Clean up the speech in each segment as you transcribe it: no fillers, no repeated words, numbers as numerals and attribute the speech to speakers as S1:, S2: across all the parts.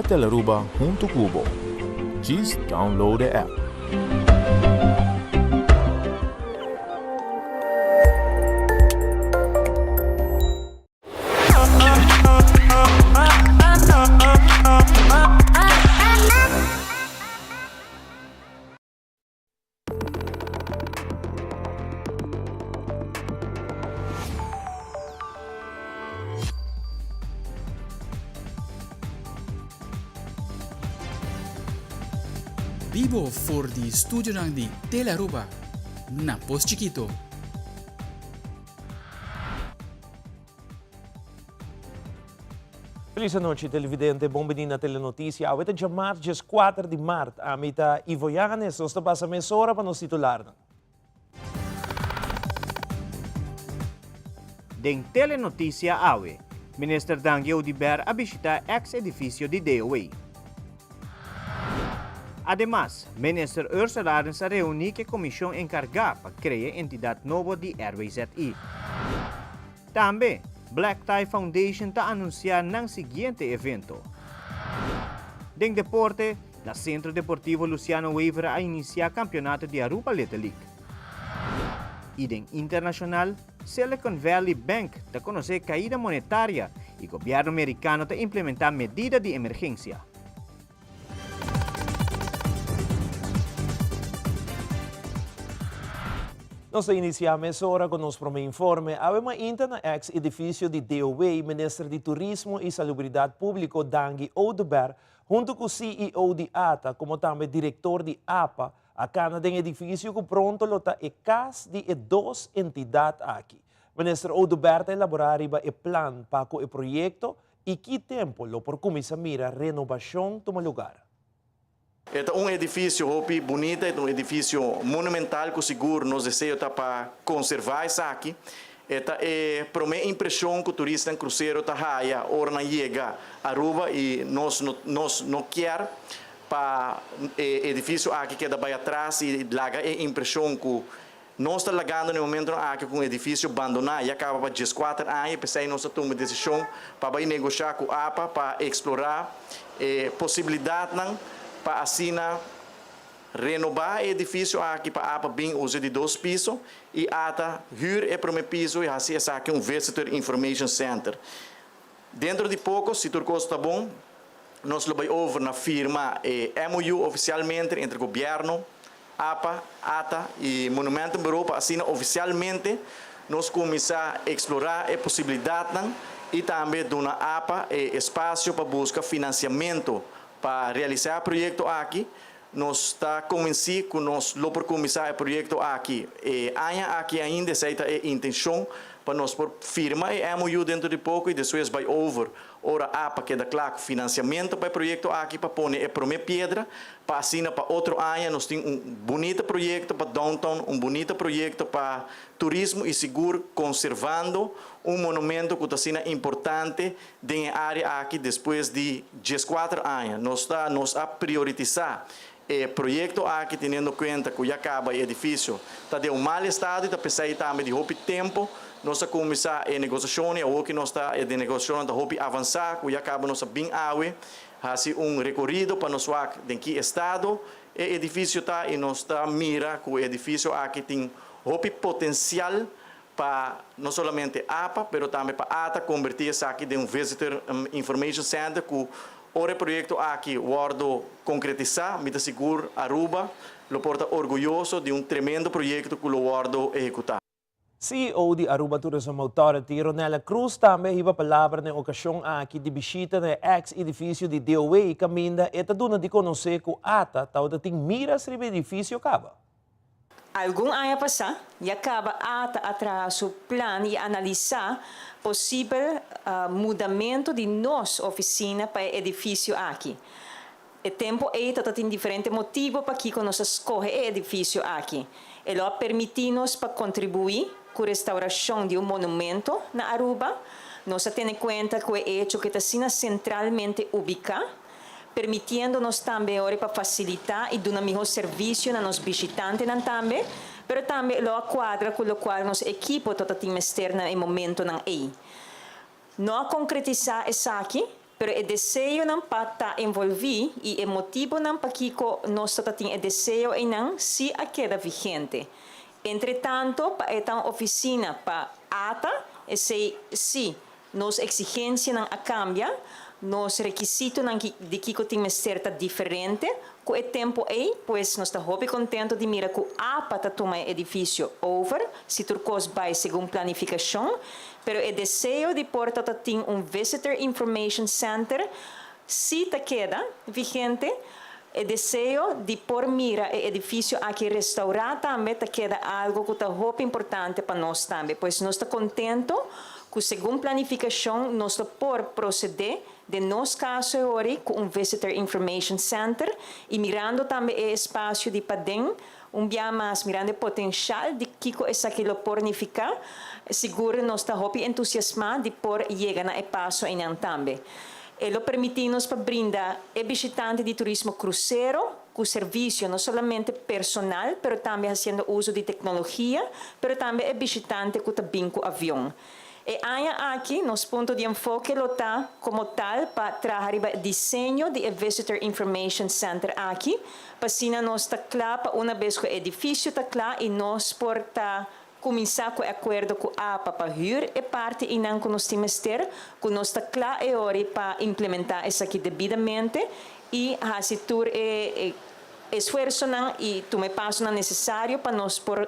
S1: Telearuba hunto cu bo. Djis download e app.
S2: Bibo for di studionan di Telearuba na Pos Chikito.
S3: Feliz anochi televidente, bon bini na Telenoticia. Awe ta djamars 14 di mart. Ami ta Ivo Yanes, nos ta pasa mesora pa nos titularnan.
S4: Den Telenoticia awe, Minister Dangui Oduber a bishita ex edificio di DOA. Ademas, Minister Ursula Arends a reuni cu e comision encarga pa crea entidad nobo di RWZI. Tambe, Black Tie Foundation ta anuncia nan siguiente evento. Den deporte, na Centro Deportivo Luciano Wever a inicia campeonato di Aruba Little League. Y den internacional, Silicon Valley Bank ta conoce caida monetaria y gobierno Mericano ta implementa medida di emergencia.
S3: Nos ta inisiá mesora ku nos promé informe. Awe mainta na eks edifisio di DOW, Minister di Turismo i Salubridat Públiko Dangui Oduber, huntu ku CEO di ata komo tambe direktor di apa, a kana den edifisio ku pronto lo ta e kas di e dos entidat aki. Minister Oduber ta elaborá riba e plan pa ku e proyekto I ki tempu lo por kuminsá mira renobashon tuma lugar?
S5: E ta un edifisio hopi bunita, e ta un edifisio monumental ku sigur nos deseo ta pa konservá esaki. E ta e promé impreshon ku turistanan krusero ta haya ora nan yega Aruba i nos no nos no kier pa e edifisio aki keda bai atras i laga e impreshon ku Nos ta lagando na e momentonan aki ku un edifisio bandoná ya kaba pa 14 aña i p'esei nos a tuma e desishon pa bai negoshá ku apa pa eksplorá e posibilidatnan pa asina renobá e edifisio aki pa apa bin usa di dos piso i ata hür e promé piso i hasi esaki un Visitor Information Center. Dentro di poko, si tur kos ta bon, nos lo bai over na firma e MOU ofisialmente entre gobièrnu, apa, ata i Monumentenbureau pa asina ofisialmente nos kuminsá eksplorá e posibilidatnan i tambe duna apa e espasio pa buska finansiamentu pa realisá e proyekto aki. Nos ta konvensí ku nos lo por kuminsá e proyekto aki e aña aki ainda, esei ta e intenshon pa nos por firma e MOU dentro di poko i despues bai over ora apa keda kla ku finansiamentu pa e proyekto aki pa pone e promé piedra pa asina pa otro aña nos tin un bunita proyekto pa downtown, un bunita proyekto pa turismo i sigur konservando un monumento ku ta asina importante Den e área aki despues di 14 aña nos ta nos a prioritisá e proyekto aki teniendo kuenta ku ya kaba e edifisio ta den un mal estado i ta p'esei tambe di hopi tempu nos a kuminsá e negosiashon i awor ku nos ta e negosiashonnan ta hopi avansá ku ya kaba nos a bin awe hasi un rekorido pa nos wak den ki estado e edifisio ta i nos ta mira ku e edifisio aki tin hopi potensial pa no solamente apa pero tambe pa ata converti esaki den un Visitor Information Center cu ora e proyecto aki wordo concretisa mi ta sigur Aruba lo por ta orguyoso di un tremendo proyecto cu lo wordo ehecuta.
S3: CEO di Aruba Tourism Authority, Ronella Cruz tambe a hiba palabra na e ocasion aki di bishita na e ex edificio di DOA caminda e ta duna di conoce cu ata tawata tin miras riba e edificio caba.
S6: Algun aña pasá ya kaba ata a traha su plan i analisá posibel mudamentu di nos ofisina pa e edifisio aki. E tempu ei ta tin diferente motibu pakiko nos a skohe e edifisio aki. E lo a permití nos pa kontribuí ku restaurashon di un monumento na Aruba. Nos a tene kuenta ku e echo ku e ta asina sentralmente ubiká. permitiendo nos tambe ora pa facilita y duna miho servicio na nos bishitantenan tambe, pero tambe lo a cuadra cu locual nos ekipo ta ta tin mester na e momentonan ey. No a concretisa esaki, Pero e deseonan pa ta envolvi y e motibonan pakico nos ta tin e deseo eynan si a keda vigente. Entre tanto, pa e ta un oficina pa ATA, esey si, nos exigencianan a cambia, nos requisitonan di kico tin mester ta diferente cu e tempo ey, pues nos ta hopi contento di mira cu APA ta tuma e edificio over, si tur cos bay segun planificacion, pero e deseo di por ta tin un Visitor Information Center si ta keda vigente, e deseo di por mira e edificio aki restaura tambe ta keda algo cu ta hopi importante pa nos tambe, pues nos ta contento cu segun planificacion nos ta por procede den nos caso awor cu un Visitor Information Center y mirando tambe e espacio di paden, un bia mas mirando e potencial di kico esaki lo por nifica, sigur nos ta hopi entusiasma di por yega na e paso eynan tambe. E lo permiti nos pa brinda e bishitante di turismo crucero cu servicio no solamente personal, pero tambe haciendo uso di tecnologia, pero tambe e bishitante cu ta bin cu avion. E aña aki, nos punto di enfoke lo ta como tal pa traha riba diseño di e Visitor Information Center aki, pa asina nos ta cla pa una bes cu e edificio ta cla y nos por ta cuminsa cu e acuerdo cu APA pa huur e parti eynan cu nos tin mester, cu nos ta cla e ora pa implementa esaki debidamente y haci tur e esfuersonan y tuma e pasonan necesario pa nos por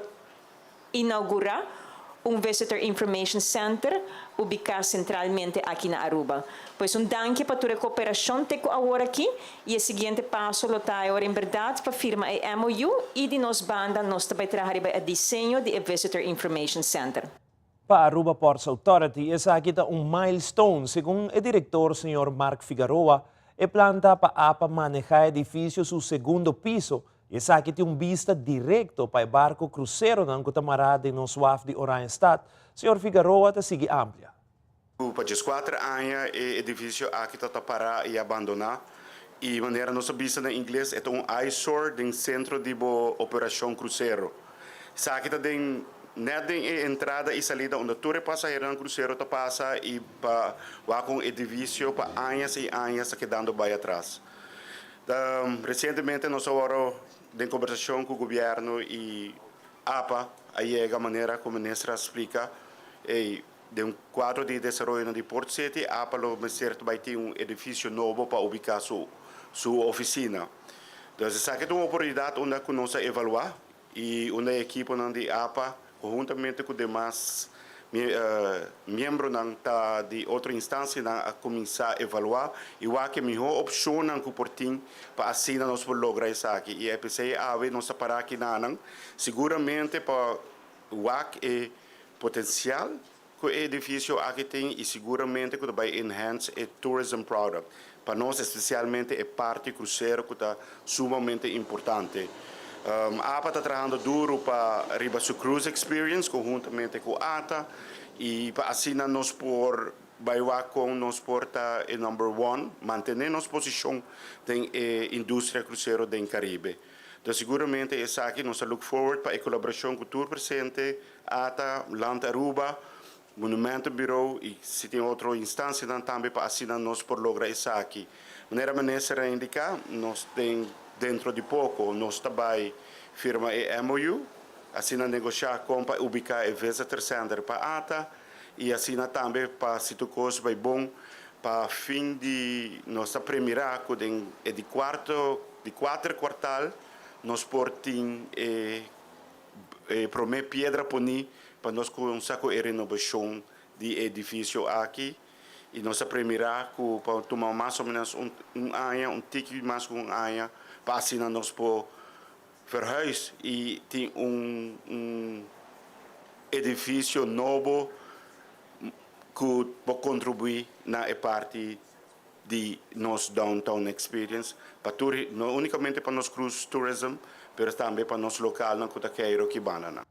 S6: inaugura un Visitor Information Center ubica centralmente aki na Aruba. Pues un danki pa tur e cooperacion te cu awor aki y e siguiente paso lo ta awor en berdad pa firma e MOU y di nos banda nos tambe traha riba e diseño di e Visitor Information Center.
S3: Pa Aruba Ports Authority, esaki ta un milestone, segun e director, señor Mark Figueroa. E plan ta pa APA maneha e edificio su segundo piso. Esaki tin un bista directo pa e barco cruceronan cu ta mara den nos waf di Oranjestad. Señor Figueroa ta sigui amplia.
S7: Pa 14 aña e edificio aki ta para y abandona. Y manera nos bisa na ingles, e un eyesore den centro di operacion crucero. Esaki ta den net den entrada y salida unda tur pasahero crucero ta pasa y pa cu edificio pa aña y aña ta kedando bay atras. Recientemente nos awor den combersacion cu gobierno y APA a yega, manera con minister a splica y den un cuadro di desaroyo di Port City, APA lo mester bay tin un edificio nobo pa ubica su oficina. Anto, esaki ta un oportunidad unda nos a evalua y un ekipo di APA, conhuntamente cu demas miembronan di otro instancia, a cuminsa evalua y wak e miho opcion cu por tin pa asina nos por logra esaki. Y p'esey awe nos a para aki nan, siguramente pa wak e potencial cu e edificio aki tin y siguramente cu ta bay enhance e tourism product. Pa nos, especialmente e parti crucero cu ta sumamente importante. APA ta trahando duro pa riba su cruise experience conhuntamente cu ATA y pa asina nos por bay cu nos por ta e number one, mantene nos posicion den e industria crucero den Caribe. Anto, siguramente esaki nos look forward pa e colaboracion cu tur presente, ATA, Land Aruba, Monumento Bureau y si tin otro instancia tambe pa asina nos por logra esaki. Manera minister a indica, nos tin dentro di poco, nos ta bay firma e MOU, asina negocia con pa ubica e Visitor Center pa ATA y asina tambe pa si tur cos bay bon pa fin di nos premira cu den e di cuater kwartaal nos por tin e prome piedra poni pa nos cuminsa cu e renovacion di edificio aki y nos premira cu pa tuma mas o menos un aña, un tiki mas cu un aña, pa asina nos por verhuis y tin un edificio nobo cu por contribui na e parti di nos downtown experience, pa no unicamente pa nos cruise tourism, pero tambe pa nos local na cu ta aki banda.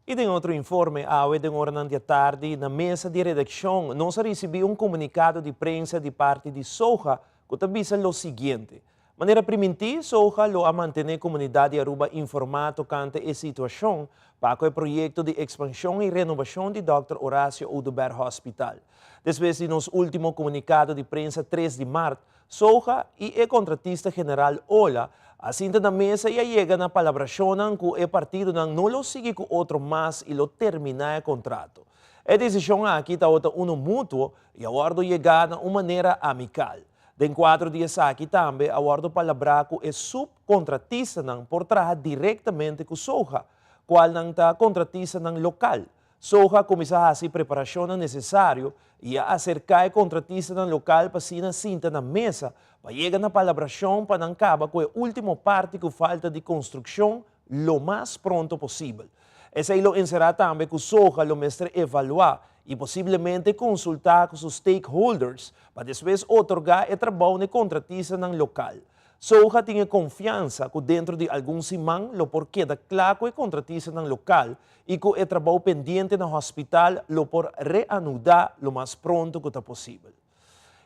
S3: Y den otro informe, awe den ora di atardi, na mesa di redaccion, nos a ricibi un comunicado di prensa di parti di SOHA, cu ta bisa lo siguiente. Manera primintí, SOHA lo a mantené komunidat di Aruba informá tokante e situashon pa ku e proyekto di ekspanshon i renobashon di Dòkter Horacio Oduber Hospital. Despues di nos último komunikado di prensa tres di mart, SOHA i e kontratista general Ola a sinta na mesa i a yega na palabrashonnan ku e partidonan no lo sigui ku otro mas i lo terminá e kontrato. E desishon aki tabata unu mutuo i a wòrdu yegá na un manera amikal. Den kuadro di esaki tambe a wòrdu palabrá ku e subkontratistanan por traha direktamente ku SOHA, kualnan ta kontratistanan lokal. SOHA a kuminsá hasi preparashonnan nesesario i a aserká e kontratistanan lokal pa asina sinta na mesa pa yega na palabrashon pa nan kaba ku e último parti ku falta di konstrukshon lo mas pronto posibel. Esei lo enserá tambe ku SOHA lo mester evaluá i posiblemente konsultá ku su stakeholders pa despues otorgá e trabou n'e kontratistanan lokal. SOHA tin e konfiansa ku dentro di algun siman lo por keda kla ku e kontratistanan lokal i ku e trabou pendiente na hospital lo por reanudá lo mas pronto ku ta posibel.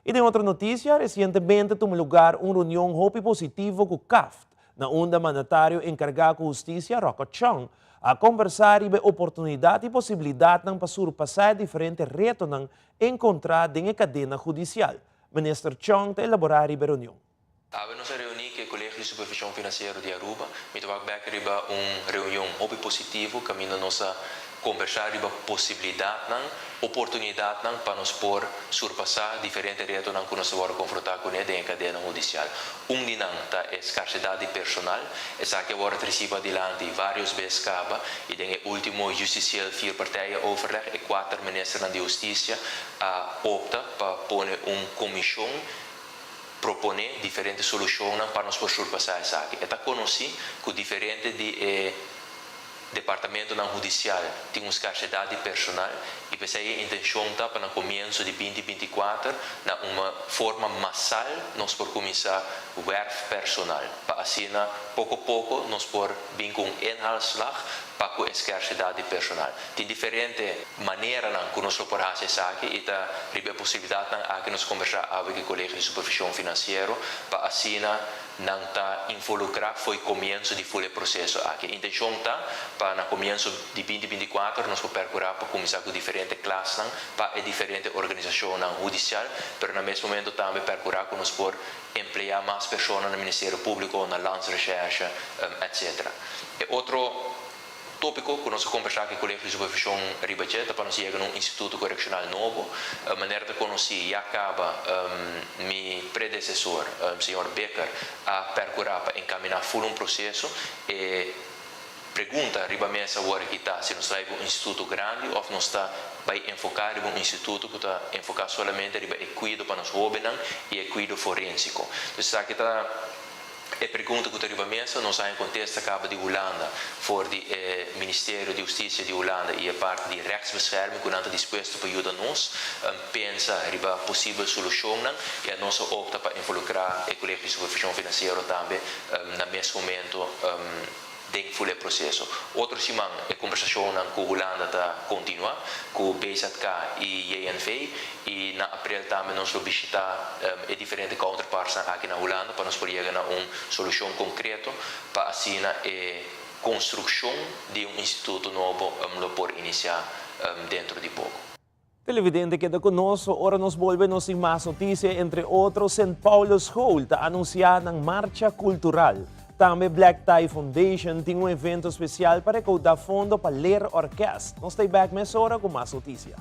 S3: I den otro notisia, resientemente tuma lugar un reunion hopi positivo ku CAFT, na unda mandatario enkargá ku hustisia Rocco Chong a kombersá riba e oportunidat i posibilidatnan pa surpasá e diferente retonan enkontrá den e kadena hudisial. Minister Chong ta elaborá riba e reunion.
S8: Awe nos a reuní ku e Kolegio di Supervishon Finansiero di Aruba. Mi ta wak bèk riba un reunion hopi positivo kaminda nos a kombersá riba posibilidatnan, oportunidatnan pa nos por surpasá diferente retonan ku nos ta wòrdu konfrontá kuné den e kadena hudisial. Un di nan ta e skarsedat di personal. Esaki a wòrdu tresi padilanti vários bes kaba i den e último Justitieel Vierpartijenoverleg e kuater ministernan di hustisia a opta pa pone un komishon Proponé diferente solushonnan pa nos por surpasá esaki. E ta konosí ku diferente di e departamentonan hudisial tin un skarsedat di personal i p'esei e intenshon ta pa na komienso di binti 24 na un forma masal nos por kuminsá wèrf personal pa asina poko poko nos por bin ku un inhaalslag pa ku e skersedat di personal. Tin diferente maneranan ku nos lo por hasi esaki i ta riba e posibilidatnan aki nos kombersá awe ku e Kolegio di Supervishon Finansiero pa asina nan ta involukrá fo'i komienso di ful e proseso aki. E intenshon ta pa na komienso di binti 24 nos por perkurá pa kuminsá ku diferente klasnan pa e diferente organisashonnan hudisial, pero na mes momento tambe perkurá ku nos por empleá mas persona na Ministerio Públiko, na Landsrecherche, etc. E otro tópiko ku nos a kombersá ku e Kolegio di Supervishon riba dje ta pa nos yega na un instituto korekshonal nobo. Manera ta konosí ya kaba mi predesesor, señor Bikker, a perkurá pa enkaminá ful un proseso. E pregunta riba mesa awor aki ta si nos ta bai pa un instituto grandi òf nos ta bai enfoká riba un instituto ku ta enfoká solamente riba e kuido pa nos hóbennan i e kuido forénsiko. Entonces esaki ta e pregunta ku ta riba mesa. Nos a haña kontesta kaba di Hulanda for di e Ministerio di Hustisia di Hulanda i e parti di Rechtsbescherming ku nan ta dispuesto pa yuda nos pensa riba posibel solushonnan i a nos a opta pa involukrá e Kolegio di Supervishon Finansiero tambe na mes momento. Den ful e proseso. Otro siman e kombersashonnan ku Hulanda ta kontinuá ku BZK i JNV i na aprel tambe nos lo bishitá e diferente counterpartsnan aki na Hulanda pa nos por yega na un solushon konkreto pa asina e konstrukshon di un instituto nobo lo por inisiá dentro di poko.
S3: Televidente keda ku nos ora nos bolbe nos tin mas notisia entre otro Sint Paulus School ta anunsia nan marcha kultural. Tambe Black Tie Foundation tin un evento spesial pa rekouda fondo pa Leer Orkest. Nos ta bek mesora ku mas notisia.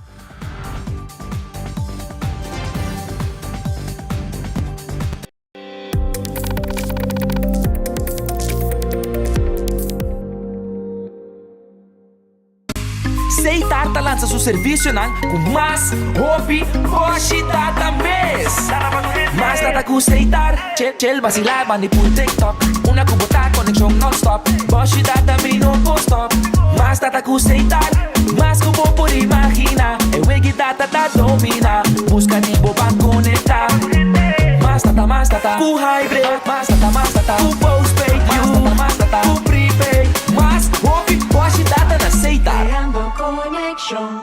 S9: Seitar ta lansa su servisionan ku mas hopi boshi data mes. Mas data ku Seitar, chel chel basilá bandi pul TikTok. Una ku bo ta konekshon nònstòp, boshi data mi no por stòp. Mas data ku Seitar, mas ku bo por imaginá. E wegi data ta dominá, buska di bo ban konektá. Mas data, mas data ku hybrid, mas data, mas data ku postpaid, mas data, mas data ku prepaid. Mas hopi boshi data na Seitar.
S10: Creando conexion.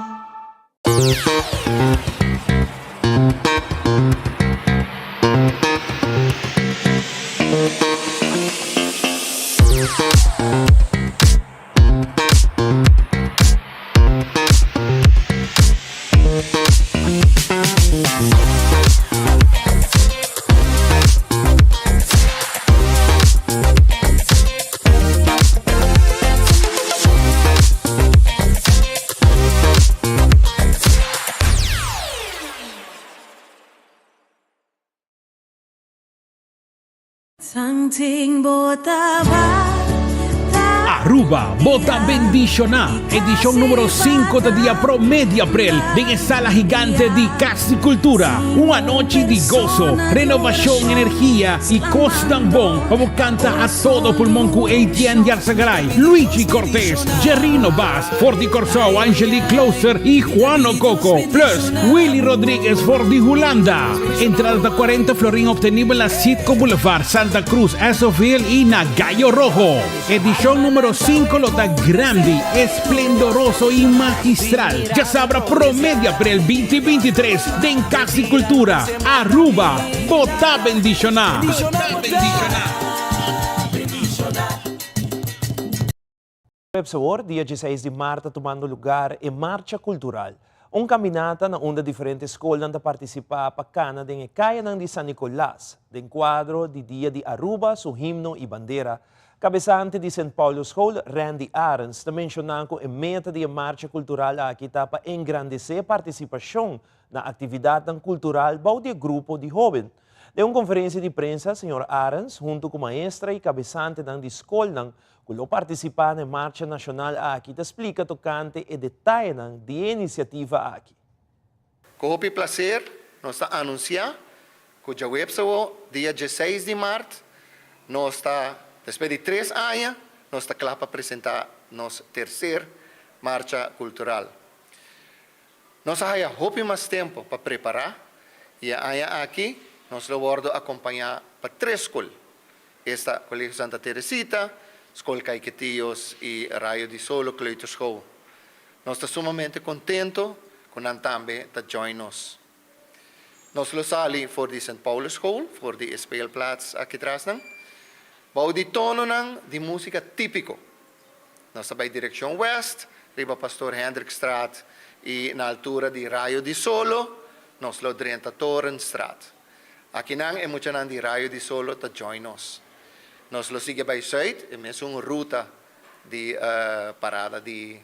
S11: Aruba, bo ta bendiciona! Edicion numero cinco ta dia prome di april den e sala gigante di Cas di Cultura. Un anochi di gozo, renovacion, energia y cosnan bon pa bo canta a todo pulmon cu Etienne Yarzagaray, Luigi Cortez, Jerrino Baas, for di Corsou, Angelique Klooster y Juano Coco, plus Willy Rodriguez for di Hulanda. Entrada ta cuarenta florin obtenibel na Citgo Boulevard, Santa Cruz, Esso Hill y na Gallo Rojo. Edicion numero cinco lo ta grandi, esplendoroso y magistral. Djasabra prome di april binti bintitres den Cas di Cultura, Aruba. Bo ta bendiciona!
S3: Websawor, dia dieseis di mart ta tumando lugar e Marcha Cultural, un caminata na unda diferente scolnan ta participa pa cana den e cayanan di San Nicolas, den cuadro di Dia di Aruba, su himno y bandera. Cabesante di Sint Paulus School, Randy Arends, ta menciona cu e meta di e Marcha Cultural aki ta pa engrandece participacion na actividadnan cultural bou di e grupo di hoben. Den un conferencia di prensa, señor Arends, hunto cu maestra y cabesantenan di scolnan cu lo participa na e marcha nacional aki ta splica tocante e detayenan di e iniciativa aki.
S12: Cu hopi placer nos ta anuncia cu djaweps awo dia dieseis di maart nos ta, despues di tres aña, nos ta cla pa presenta nos tercer marcha cultural. Nos a haya hopi mas tempo pa prepara y e aña aki nos lo wordo acompaña pa tres scol, esta Colegio Santa Teresita, Scol Caiquetios y Rayo di Solo Kleuterschool. Nos ta sumamente contento cu nan tambe ta join nos. Nos lo sali for di Sint Paulusschool, for di e speelplaats aki trasnan, bou di tononan di musica tipico. Nos ta bai direccion west, riba Pastoor Hendrikstraat y na altura di Rayo di Solo, nos lo drenta Torenstraat. Akinan e muchanan di Rayo di Solo ta join nos. Nos lo sigui bai zuid, e mesun ruta di parada di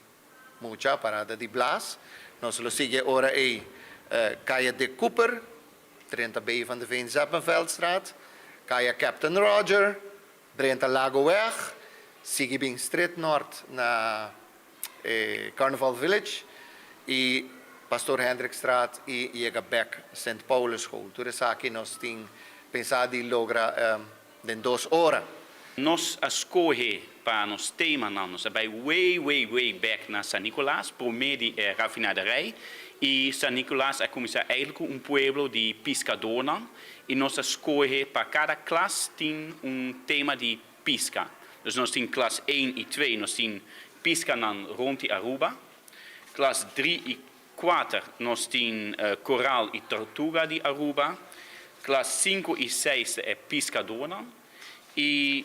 S12: mucha, parada di Blaas. Nos lo sigui e ora ei Kaya Dick Cooper, drenta B van de Veen Zeppenveldstraat, Kaya Captain Roger, drenta Lagoweg, sigui bin Street Nort na e Carnival Village y Pastoor Hendrikstraat y yega bek Sint Paulusschool. Tur esaki nos tin pensa di logra den dos ora.
S13: Nos a scohe pa nos temanan, nos a bay way, way, way back na San Nicolas, prome di e rafinaderij, y San Nicolas a cuminsa eigenlijk cu un pueblo di piscadornan, y nos a scohe pa cada klas tin un tema di pisca. Dus nos tin klas een y twee, nos tin piscanan rond di Aruba, klas drie y Kuater, nos tin koral i tortuga di Aruba. Klas sinku i seis ta e piskadónan. I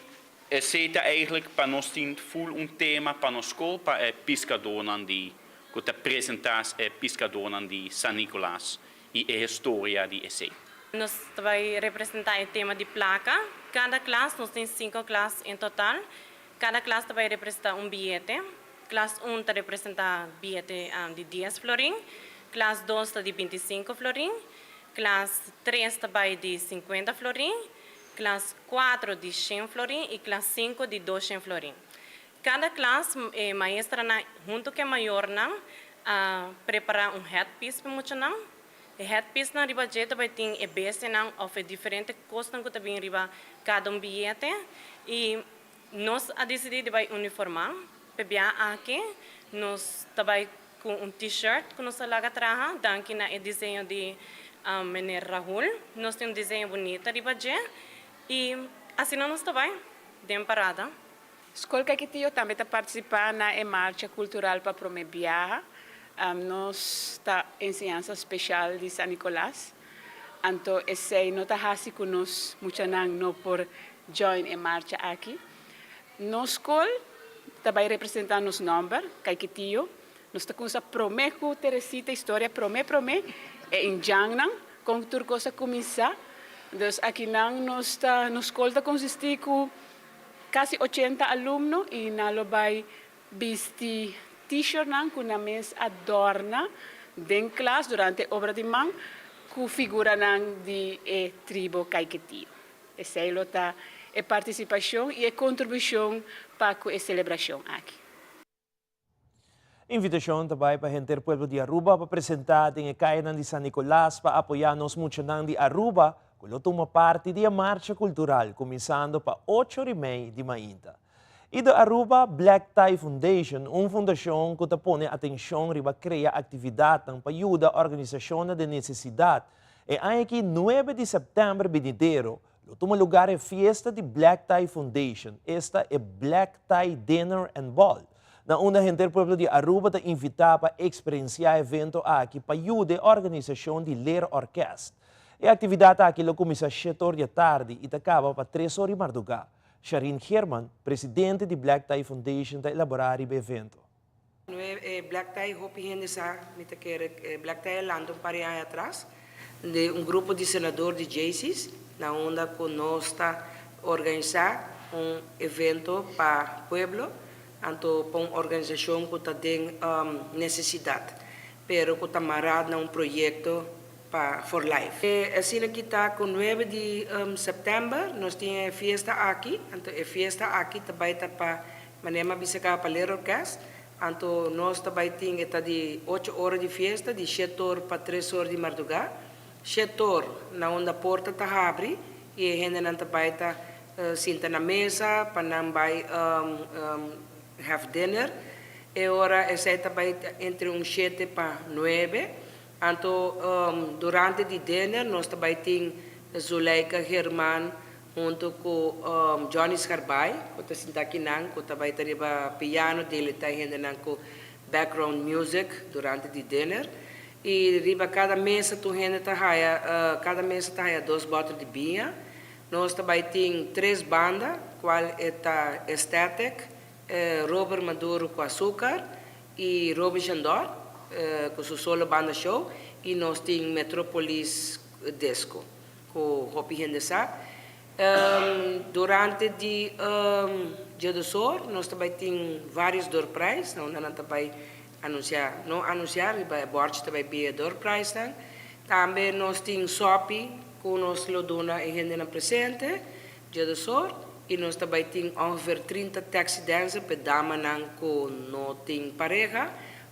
S13: esei ta eigentlik pa nos tin ful un tema pa nos skol pa e piskadónan di ku ta presentá e piskadónan di San Nicolas i e historia di esei.
S14: Nos ta bai representá e tema di plaka. Kada klas, nos tin sinku klas en total, kada klas ta bai representá un biyete. Klas un ta representá biyete di dies florin, klas dos ta di bintisinko florin, klas tres ta bai di sinkuenta florin, klas kuatro di shen florin i klas sinku di doshen florin. Kada klas e maestranan huntu ku e mayornan a prepará un headpiece pa e muchanan. E headpiecenan riba dje ta bai tin e bestianan òf e diferente kosnan ku ta bin riba kada un biyete i Nos a disidí di bai uniformá. P'e bia aki nos ta bai ku un T-shirt ku nos a laga traha danki na e diseño di meneer Rahul. Nos tin un diseño bunita riba dje i asina nos ta bai den parada.
S15: Skol Kaikitio tambe ta partisipá na e marcha kultural pa promé biaha. Nos ta enseñansa speshal di San Nicolas, anto esei no ta hasi ku nos muchanan no por join e marcha aki. Nos skol ta bai representá nos nòmber, Caiquetio. Nos ta kumsa promé ku Teresita historia promé promé, e indjannan, kon tur kos a kuminsá. Dus akinan nos ta, nos skol ta konsistí ku kasi ochenta alumno i nan lo bai bisti t-shirtnan ku nan mes a dòrna den klas durante obra di man ku figuranan di e tribo Caiquetio. Esei lo ta e partisipashon i e kontribushon pa ku e selebrashon aki.
S3: Invitashon ta bai pa henter pueblo di Aruba pa presenta den e kayanan di San Nicolas pa apoya nos muchanan di Aruba ku lo tuma parti di e marcha kultural kuminsando pa ocho ori mei di mainta. I The Aruba Black Tie Foundation, un fundashon ku ta pone atenshon riba krea aktividatnan pa yuda organisashonnan den nesesidat, e aña aki nuebe di sèptèmber binidero lo tuma lugar e fiesta di Black Tie Foundation, esta e Black Tie Dinner and Ball, na unda henter pueblo di Aruba ta invitá pa eksperensiá e evento aki pa yuda e organisashon di Leer Orkest. E aktividat aki lo kuminsá shete or di atardi i ta kaba pa tres or di mardugá. Sharine Geerman, presidente di Black Tie Foundation ta elaborá riba e evento.
S16: No e Black Tie hopi hende sa, mi ta kere e Black Tie a lanta un par di aña atras di un grupo di senador di Jaycees na unda ku nos ta organisá un evento pa pueblo anto pa un organisashon ku ta den nesesidat pero ku ta mará na un proyekto pa For Life. E asina ki ta ku nuebe di sèptèmber nos tin e fiesta aki, anto e fiesta aki ta bai ta pa manera mi a bisa kaba pa Leer Orkest, anto nos ta bai tin e ta di ocho ora di fiesta, di shete or pa tres or di mardugá. Shete or na unda porta ta habri i e hendenan ta bai ta sinta na mesa pa nan bai have dinner. E ora esei ta bai entre un shete pa nuebe. Anto durante di dinner nos ta bai tin Zuleika German hunto cu Johnny Scarbay cu ta sinta akinan cu ta bai ta riba piano deleita e hendenan cu background music durante di dinner. Y riba cada mesa tur hende ta haya cada mesa ta haya dos bottle di biña. Nos ta bai tin tres banda cual e ta Estatic, Robert Maduro cu Azucar y Roby Jandor cu su solo banda show y nos tin Metropolis Disco cu hopi hende sa. Durante di Djedosor nos ta bay tin varios doorprijs na unda nan ta bay anuncia, no anuncia, riba e bordje ta bay bia e doorprijsnan. Tambe nos tin sopi cu nos lo duna e hendenan presente. Djedosor y nos ta bay tin ongeveer 30 taxi dancer p'e damanan cu no tin pareha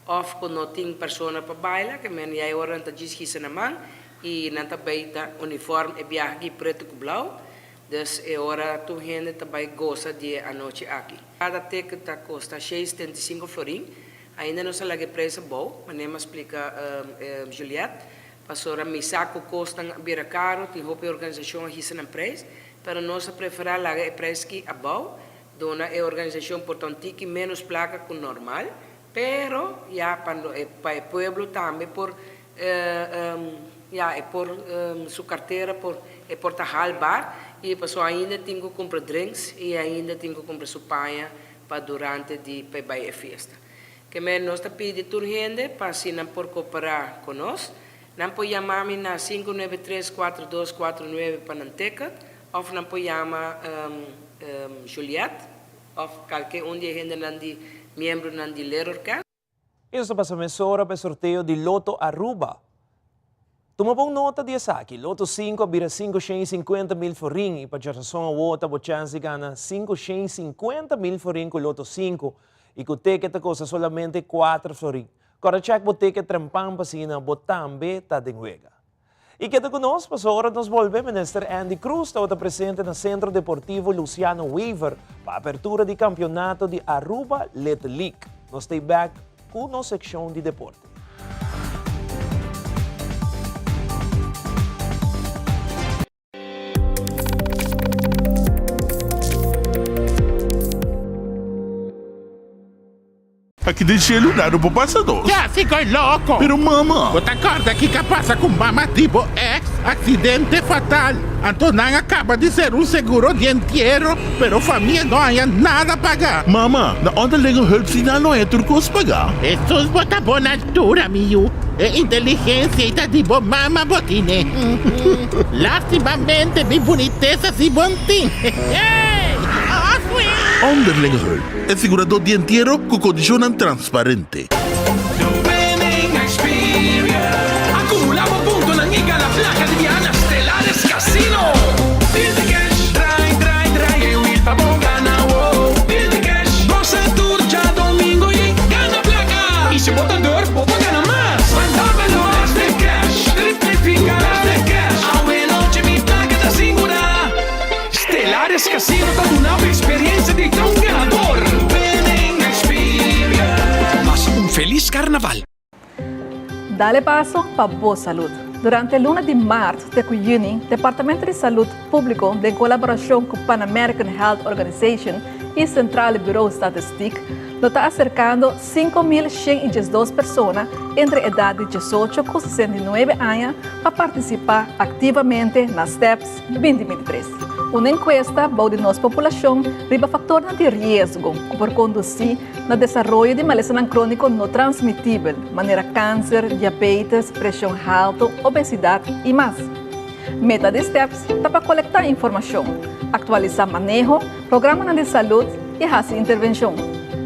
S16: of cu no tin persona pa baila, ke men ya e ora nan ta djis hisa na man y nan ta bay ta uniform e biaha aki preto cu blauw, dus e ora tur hende ta bay gosa di e anochi aki. Cada ticket ta costa 6,75 florin, ainda nos a laga e prijs abou, manera mi a splica Juliette. Pasobra mi sa ku kosnan a bira karu, tin hopi organisashon a hisa nan preis, pero nos a preferá laga e preis ki abou, duna e organisashon por ta un tiki ménos plaka ku normal, pero ya pa pa e pueblo tambe por ya e por su kartera por e por ta haalbaar i pasobra ainda tin ku kumpra drinks i ainda tin ku kumpra su paña pa durante di pa e bai e fiesta. Kemey nos ta pidi tur hende pa si nan por koperá ku nos, nan por yama mi na 593 4249 pa nan ticket òf nan por yama Juliette òf kalke un di e hendenan di miembronan di Leerorkest.
S3: I nos ta pasa mesora pa e sorteo di Lotto Aruba. Tuma bon nota di esaki, Lotto sinku a bira 550 mil forin i pa djarason awo ta bo chèns di gana 550 mil forin ku Lotto sinku i ku teket ta kosta solamente kuater florin. Kòrda chèk bo teket trempan pa asina bo tambe ta den wega. I keda ku nos pasobra ora nos bolbe Minister Endy Croes tabata presente na Centro Deportivo Luciano Wever pa apertura di kampionato di Aruba Little League. Nos stay back ku nos sekshon di deporte.
S17: Aki den shelu nada por pasa nos.
S11: Ya si koe loko.
S17: Pero mama.
S11: Bo ta kòrda kiko a pasa ku mama di bo ex? Aksidente fatal. Anto nan a kaba di ser un seguro di entiero, pero famia no haña nada paga.
S17: Mama, na onderlinge hulp si nan no haña tur kos paga.
S11: Hesus bo ta bon altura mi yu. E inteligensia ei ta di bo mama bo tine. Lastimamente mi bunitesa si bon tin.
S17: Onderlinge hulp, e siguradó di entiero ku kondishonnan transparente.
S9: The Winning Experience. Acumula bo puntonan y gana placa di biaha na Stellares Casino. Build the cash, draai, draai, draai e wiel pa bo gana, wow. Build the cash, goza tur djadomingo y gana placa. Y si bo ta durf, bo por gana mas. Want Dubbelo es de cash, triplifica de cash. Awe noche mi placa ta sigura. Stellares Casino ta duna bo experiencia di ta un ganador. Winning Experience. Pasa un feliz Carnaval.
S18: Dale paso pa bo salud. Durante luna di maart te cu juni, Departamento di Salud Publico den colaboracion cu Pan American Health Organization y Centrale Bureau Statistiek lo ta acercando 5112 persona entre edad di 18 cu 69 aña pa participa activamente na STEPS 2023. Un enkuesta bou di nos populashon riba faktornan di riesgo ku por kondusí na desaroyo di malesanan króniko no transmitibel, manera kanser, diabetes, preshon haltu, obesidat i mas. Meta di STEPS ta pa kolektá informashon, aktualisá maneho, programanan di salud i hasi intervenshon.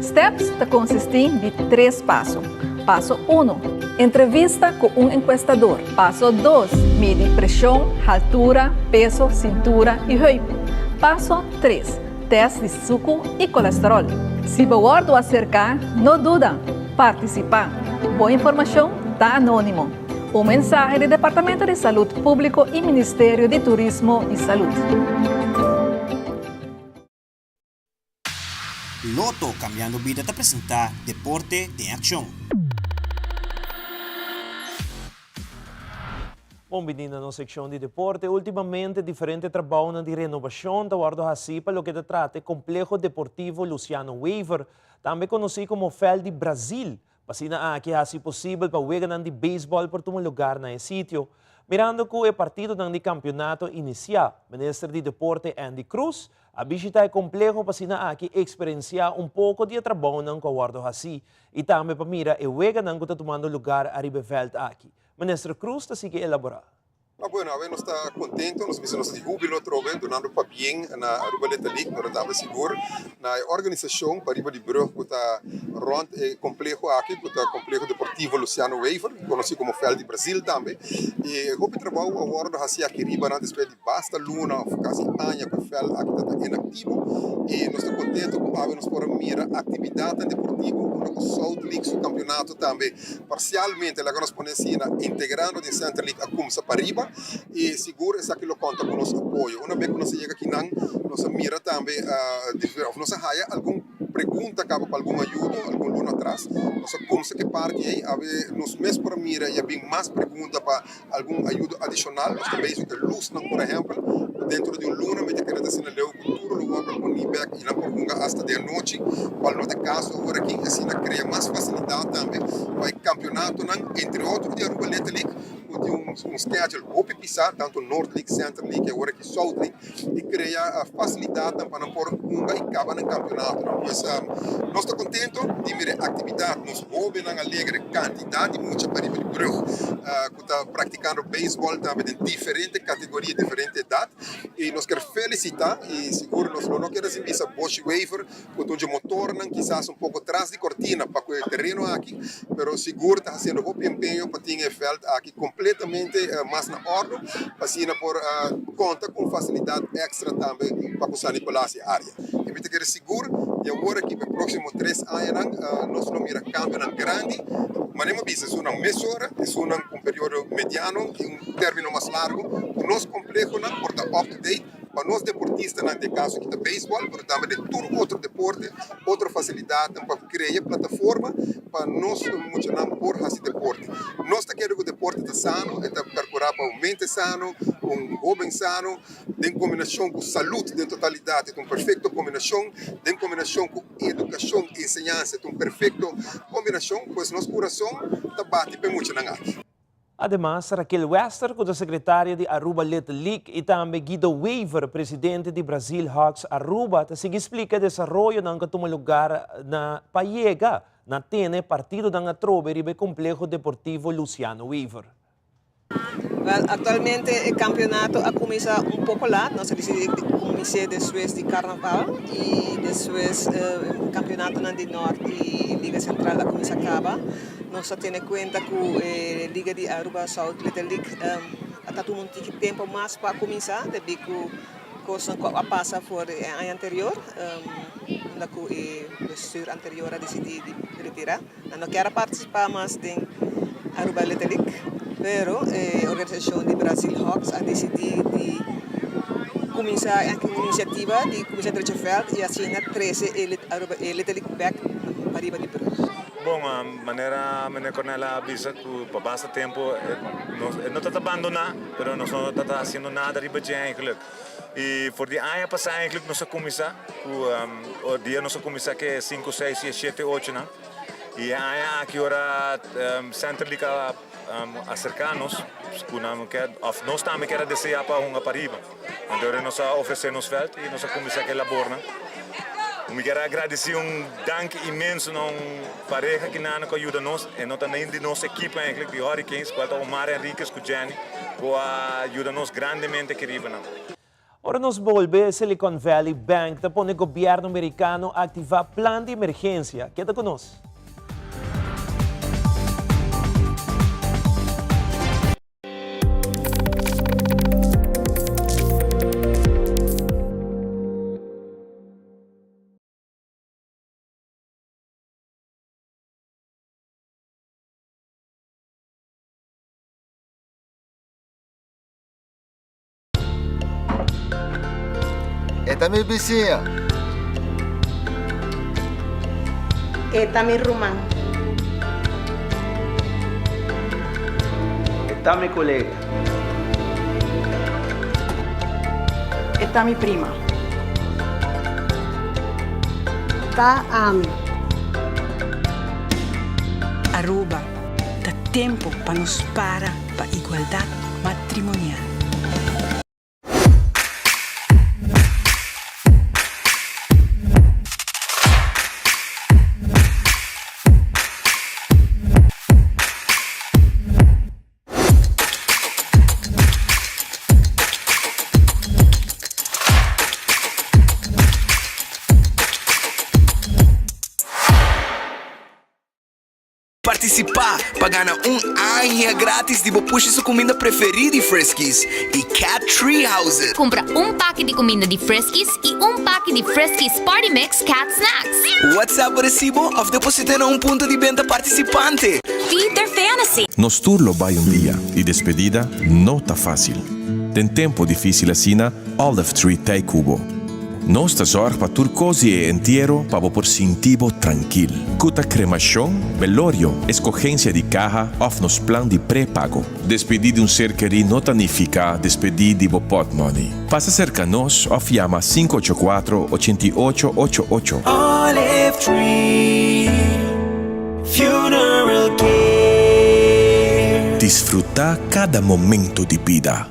S18: STEPS ta konsistí di tres paso. Paso uno, Entrevista ku un enkuestador. Paso dos, Midi preshon, haltura, peso, sintura i heup. Paso tres, Tèst di suku i kolesteròl. Si bo wòrdu aserká, no duda, partisipá. Bo informashon ta anónimo. Un mensahe di Departamento di Salud Públiko i Ministerio di Turismo i Salud.
S19: Lotto Cambiando Bida ta presenta Deporte den Accion.
S3: Bon bini na nos seccion di deporte. Ultimamente diferente trabounan di renobacion ta wordo haci pa loke ta trata e Compleho Deportivo Luciano Wever, tambe conoci como Veld di Brazil. P'asina aki hasi posibel pa weganan di beisbòl por tuma lugar na e sitio. Mirando ku e partidonan di kampionato inisiá, Minister di Deporte Endy Croes a bishita e kompleho p'asina aki eksperensiá un poko di e trabounan ku a wòrdu hasí i tambe pa mira e weganan ku ta tumando lugar ariba e vèlt aki. Minister Croes ta sigui elaborá.
S20: Ma bueno, awe nos ta contento, nos bisa nos ta di hubilo atrobe, dunando pabien na Aruba Little League, pero tambe sigur na e organisacion pariba di brug cu ta rond e compleho aki, cu ta Compleho Deportivo Luciano Wever, conoci como Veld di Brazil tambe. Y hopi trabou a wordo haci aki riba nan despues di basta luna of casi aña cu e veld aki ta ta inactivo y nos ta contento cu awe nos por a mira actividadnan deportivo unda cu South League su campeonato tambe Parsialmente, laga nos pone asina, integrando den Center League a kumsa pariba i sigur esaki lo konta ku nos apoyo. Una bes ku nos a yega akinan, nos a mira tambe òf nos a haya algun pregunta kaba pa algun ayudo algun luna atras. Nos a kumsa ku e parti ei, awe nos mes por a mira i a bin mas pregunta pa algun ayudo adishonal. Nos ta bezig ku e lusnan, por ehèmpel, ku dentro di un luna mi ta kere ta asina leu ku tur lo wòrdu poni bèk i nan por hunga asta di anochi, kual no ta e kaso awor aki. Asina krea mas fasilidat tambe pa e kampionatonan, entre otro di Aruba Little League, ku tin un schedule hopi pisá, tantu North League, Center League i awor aki South League, i krea fasilidatnan pa nan por hunga i kaba nan kampionatonan. Pues nos ta kontento di mira e aktividat, nos hóbennan alegre, kantidat di mucha pariba di brug ku ta praktikando beisbòl tambe den diferente kategoria, diferente edat i nos kier felisitá i sigur nos lo no keda sin bisa Boshi Wever ku ta un dje motornan kisas un poko tras di kortina pa ku e tereno aki, pero sigur ta hasiendo hopi empeño pa tin e vèlt aki kompletamente mas na òrdu pa asina por konta ku un fasilidat èkstra tambe pa ku San Nicolas i área. I mi ta kere sigur di awor aki pa e próksimo tres añanan nos lo mira kambionan grandi, manera mi a bisa esunnan mesora, esunnan ku un periodo mediano i un término mas largu ku nos komplehonan por ta up to date. Pa nos deportistanan, den kaso aki ta beisbòl, pero tambe den tur otro deporte, otro fasilidatnan pa krea plataforma pa nos muchanan por hasi deporte. Nos ta kere ku deporte ta sano, e ta perkurá pa un mente sano, un hóben sano, den kombinashon ku salud den totalidat, e ta un perfekto kombinashon, den kombinashon ku edukashon. edukashon i enseñansa ta un perfekto kombinashon, pues nos kurason ta bati pa e muchanan aki.
S3: Ademas, Raquel Wester, ku ta sekretaria di Aruba Little League, i tambe Guido Wever, presidente di Brazil Hawks Aruba, ta sigui splika e desaroyonan ku a tuma lugar na pa yega na tene partidonan atrobe riba e kompleho deportivo Luciano Wever.
S21: Wel, actualmente e campeonato a cuminsa un poco laat, nos a dicidi di cumins'e despues di carnaval y despues campeonatonan di Noord y Liga Central a cuminsa caba. Nos a tene cuenta cu e liga di Aruba South Little League a ta tuma un tiki tempo mas pa cuminsa debi cu cosnan cu a pasa for di e aña anterior unda cu e bestuur anterior a dicidi di retira. Nan no kier a participa mas den Aruba Little League pero e organisacion di Brazil Hawks a dicidi di cuminsa e iniciativa di cuminsa drecha veld y asina trece e Aruba Little League bek pariba di brug.
S22: Bon, manera meneer Cornel a bisa cu pa basta tempo e no ta ta bandona, pero nos no ta ta haciendo nada riba dje eigenlijk. Y for di aña pasa eigenlijk nos a cuminsa cu dia nos a cuminsa cu e cinco, seis y e shete, ochonan. Y e aña aki ora Center League a acerca nos cu nan kier of nos tambe kier a desea pa hunga pariba. Anto ora nos a ofrece nos veld y nos a cuminsa cu e labornan. Mi kier a agradeci un danki inmenso na un pareha kinana cu a yuda nos, e no ta ni di nos ekipo eigenlijk, di Hurricanes, cual ta Omar Henriquez cu Jenny, cu a yuda nos grandemente aki riba nan.
S3: Ora nos bolbe, Silicon Valley Bank ta pone gobierno Mericano activa plan di emergencia. Keda cu nos.
S23: E ta mi bisiña.
S24: E ta mi ruman.
S25: E ta mi kolega.
S24: E ta mi prima. Ta ami.
S26: Aruba, ta tempo pa nos para pa igualdad matrimonial.
S27: Partisipá pa gana un aña gratis di bo pushi su kuminda preferí di Friskies i Cat Tree Houses.
S28: Kumpra un paki di kuminda di Friskies i un paki di Friskies Party Mix Cat Snacks.
S27: WhatsApp bo resibo òf deposit'é na un punto di benta partisipante.
S28: Feed their fantasy!
S1: Nos tur lo bai un dia i despedida no ta fácil. Den tempo difícil asina, Olive Tree t'ei ku bo. Nos ta zòrg pa tur kos di e entiero pa bo por sinti bo trankil. Ku ta kremashon, belorio, eskogensia di kaha òf nos plan di prepago. Despedí di un ser kerí no ta nifiká despedí di bo pòtmòni. Pasa serka nos òf yama 584 88 88.
S9: Olive Tree Funeral Care.
S1: Disfrutá kada momento di bida.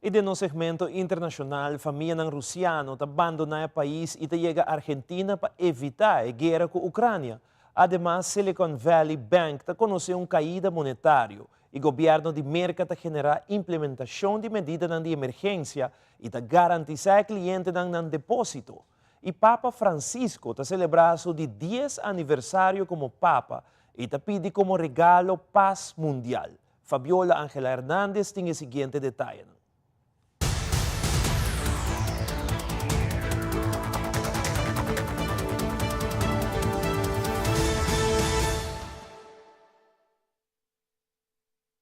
S3: I den nos segmento internashonal, famianan rusiano ta bandoná e pais i ta yega Argentina pa evitá e guera ku Ucrania. Ademas, Silicon Valley Bank ta konosé un kaida monetario i gobièrnu di Merka ta generá implementashon di medidanan di emergensia i ta garantisá e klientenan nan depósito. I Papa Francisco ta selebrá su di dies aniversario komo Papa i ta pidi komo regalo pas mundial. Fabiola Angela Hernandez tin e siguiente detayenan.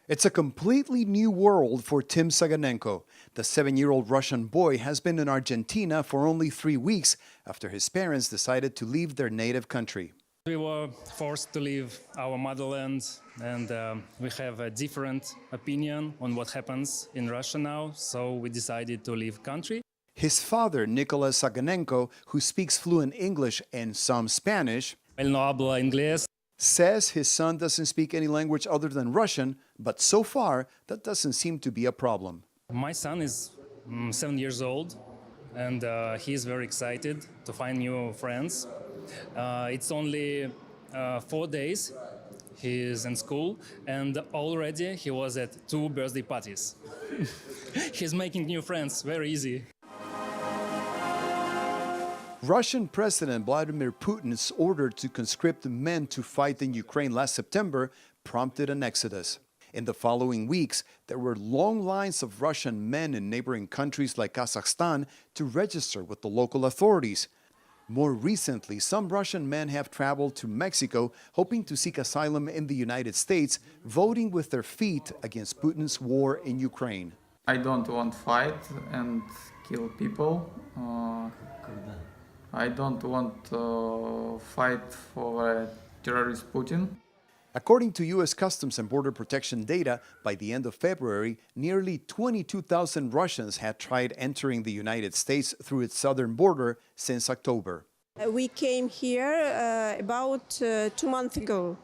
S29: It's a completely new world for Tim Saganenko. The seven year old Russian boy has been in Argentina for only three weeks after his parents decided to leave their native country.
S30: We were forced to leave our motherland, and we have a different opinion on what happens in Russia now, so we decided to leave country.
S29: His father, Nicholas Saganenko, who speaks fluent English and some Spanish,
S30: Él no habla inglés.
S29: says his son doesn't speak any language other than Russian, but so far that doesn't seem to be a problem.
S30: My son is mm, 7 years old and uh, he is very excited to find new friends. Uh, it's only uh, 4 days he is in school and already he was at two birthday parties. He's making new friends very easy.
S29: Russian President Vladimir Putin's order to conscript men to fight in Ukraine last September prompted an exodus. In the following weeks, there were long lines of Russian men in neighboring countries like Kazakhstan to register with the local authorities. More recently, some Russian men have traveled to Mexico hoping to seek asylum in the United States, voting with their feet against Putin's war in Ukraine.
S2: I don't want fight and kill people. Uh, I don't want uh, fight for terrorist Putin.
S29: According to U.S. Customs and Border Protection data, by the end of February, nearly 22,000 Russians had tried entering the United States through its southern border since October.
S4: We came here uh, about uh, 2 months ago.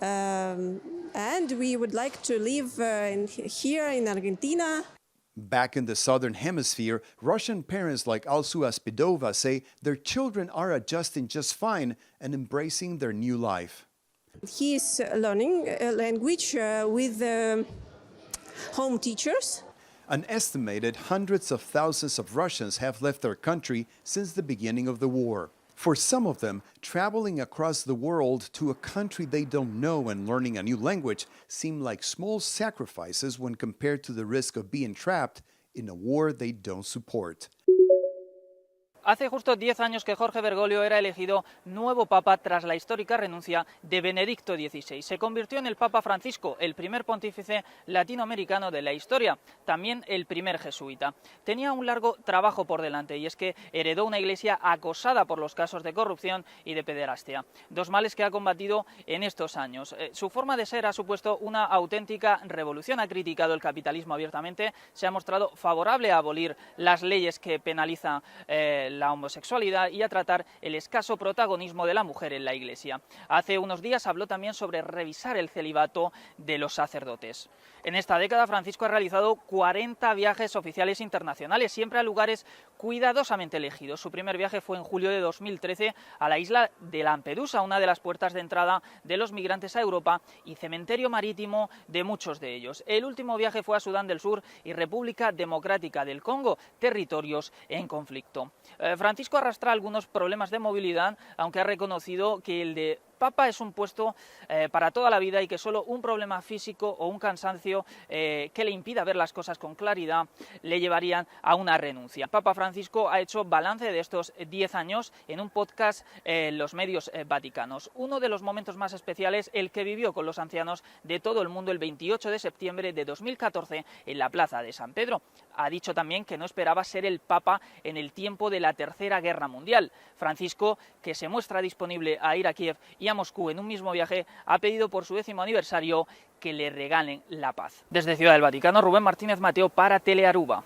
S4: Um, and we would like to live uh, in, here in Argentina.
S29: Back in the southern hemisphere, Russian parents like Alsu Aspidova say their children are adjusting just fine and embracing their new life.
S4: He is learning a language uh, with um, home teachers.
S29: An estimated hundreds of thousands of Russians have left their country since the beginning of the war. For some of them, traveling across the world to a country they don't know and learning a new language seem like small sacrifices when compared to the risk of being trapped in a war they don't support.
S5: Hace justo 10 años que Jorge Bergoglio era elegido nuevo papa tras la histórica renuncia de Benedicto XVI. Se convirtió en el Papa Francisco, el primer pontífice latinoamericano de la historia, también el primer jesuita. Tenía un largo trabajo por delante y es que heredó una iglesia acosada por los casos de corrupción y de pederastia, dos males que ha combatido en estos años. Eh, su forma de ser ha supuesto una auténtica revolución, ha criticado el capitalismo abiertamente, se ha mostrado favorable a abolir las leyes que penalizan eh, la homosexualidad y a tratar el escaso protagonismo de la mujer en la Iglesia. Hace unos días habló también sobre revisar el celibato de los sacerdotes. En esta década, Francisco ha realizado 40 viajes oficiales internacionales, siempre a lugares cuidadosamente elegidos. Su primer viaje fue en julio de 2013 a la isla de Lampedusa, una de las puertas de entrada de los migrantes a Europa y cementerio marítimo de muchos de ellos. El último viaje fue a Sudán del Sur y República Democrática del Congo, territorios en conflicto. Eh, Francisco arrastra algunos problemas de movilidad, aunque ha reconocido que el de Papa es un puesto eh, para toda la vida y que solo un problema físico o un cansancio eh, que le impida ver las cosas con claridad le llevarían a una renuncia. Papa Francisco ha hecho balance de estos 10 años en un podcast en los medios eh, vaticanos. Uno de los momentos más especiales, el que vivió con los ancianos de todo el mundo el 28 de septiembre de 2014 en la Plaza de San Pedro. Ha dicho también que no esperaba ser el Papa en el tiempo de la Tercera Guerra Mundial. Francisco, que se muestra disponible a ir a Kiev y a Moscú en un mismo viaje, ha pedido por su décimo aniversario que le regalen la paz. Desde Ciudad del Vaticano, Rubén Martínez Mateo para Telearuba.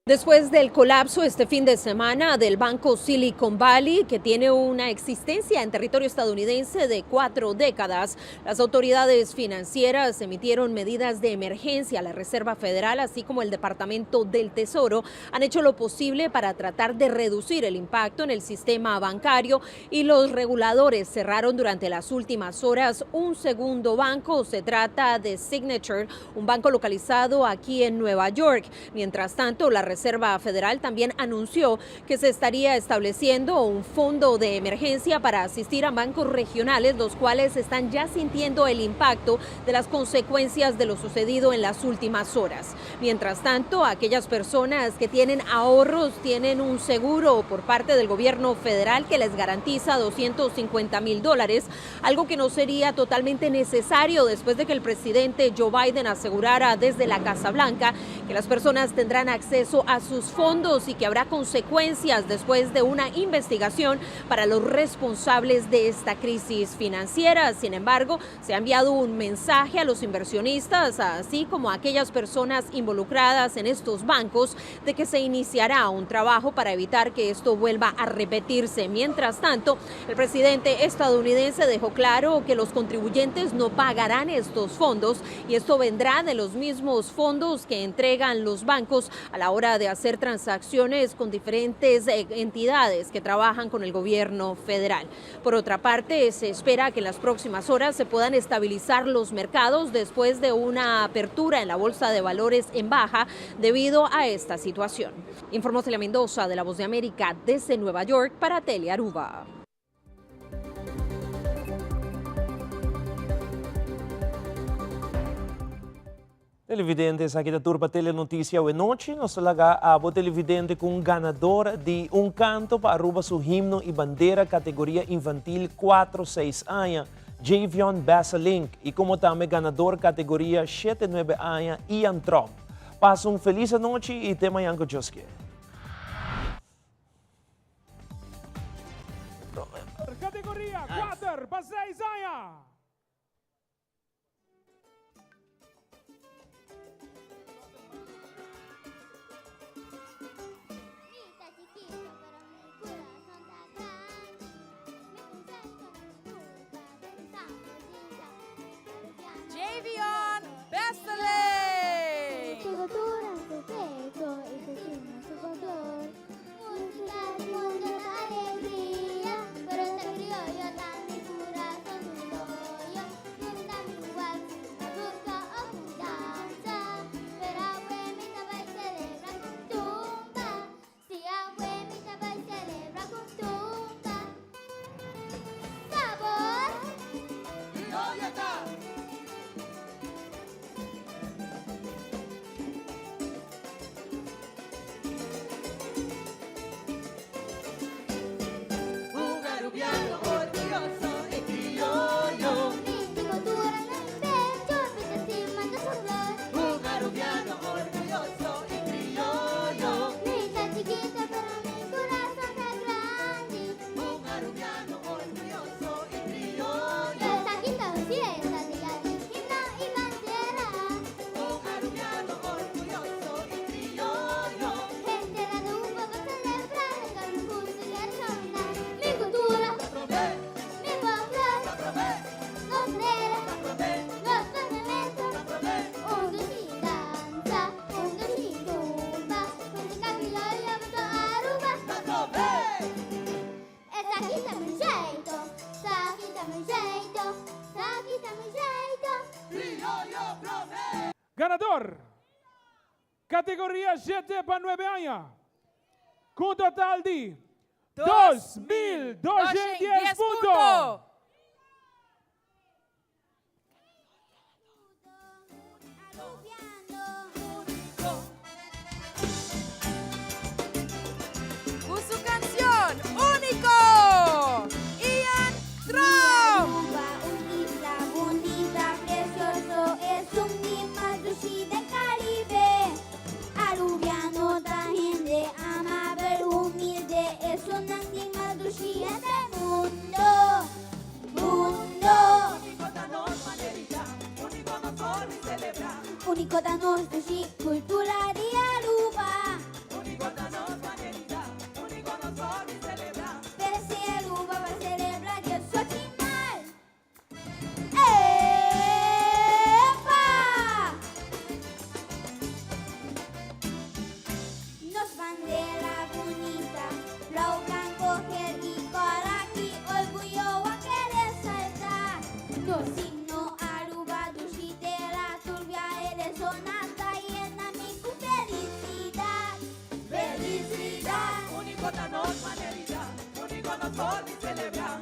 S6: Después del colapso este fin de semana del banco Silicon Valley, que tiene una existencia en territorio estadounidense de cuatro décadas, las autoridades financieras emitieron medidas de emergencia. La Reserva Federal, así como el Departamento del Tesoro, han hecho lo posible para tratar de reducir el impacto en el sistema bancario y los reguladores cerraron durante las últimas horas un segundo banco. Se trata de Signature, un banco localizado aquí en Nueva York. Mientras tanto, la Reserva Federal también anunció que se estaría estableciendo un fondo de emergencia para asistir a bancos regionales, los cuales están ya sintiendo el impacto de las consecuencias de lo sucedido en las últimas horas. Mientras tanto, aquellas personas que tienen ahorros tienen un seguro por parte del gobierno federal que les garantiza 250 mil dólares, algo que no sería totalmente necesario después de que el presidente Joe Biden asegurara desde la Casa Blanca que las personas tendrán acceso a sus fondos y que habrá consecuencias después de una investigación para los responsables de esta crisis financiera. Sin embargo, se ha enviado un mensaje a los inversionistas, así como a aquellas personas involucradas en estos bancos, de que se iniciará un trabajo para evitar que esto vuelva a repetirse. Mientras tanto, el presidente estadounidense dejó claro que los contribuyentes no pagarán estos fondos y esto vendrá de los mismos fondos que entregan los bancos a la hora de hacer transacciones con diferentes eh, entidades que trabajan con el gobierno federal. Por otra parte, se espera que en las próximas horas se puedan estabilizar los mercados después de una apertura en la bolsa de valores en baja debido a esta situación. Informó Celia Mendoza de La Voz de América desde Nueva York para Telearuba.
S3: Televidente, esaki ta tur pa Telenoticia awe nochi. Nos ta laga abo televidente cu un ganador di un canto pa Aruba su himno y bandera categoria infantil cuatro seis aña, Javion Besselink, y como tambe ganador categoria shete nuebe aña, Ian Tromp. Pasa un feliz anochi y te mañan cu Dios kier.
S7: Categoria cuater pa seis aña.
S8: Javion Besselink.
S10: Un arubiano orguyoso y crioyo. Un arubiano orguyoso y crioyo. Un arubiano orguyoso y crioyo. Un arubiano orguyoso y crioyo.
S11: Mi cultura, mi folclor, nos bandera, nos parlamento, un dushi danza, un dushi tumba, musica crioyo boso Aruba. Esaki ta mi jeito, esaki ta mi jeito, esaki ta mi jeito.
S7: Crioyo prome! Ganador, Categoria shete pa nuebe aña, cu un total di 2210 punto.
S8: Cu su cancion unico, Ian Tromp.
S11: Unico ta nos dushi cultura di Aruba. Pero si Aruba pa celebra Dios su chimal. Epa! Nos bandera bunita, blauw, blanco, geel y cora, ki orguyo a kere salta. Nos himno Aruba, dushi tera, turbia e resonanta yena mi cu felicidad. Felicidad.
S10: Unico ta nos manerita, unico nos por di celebra.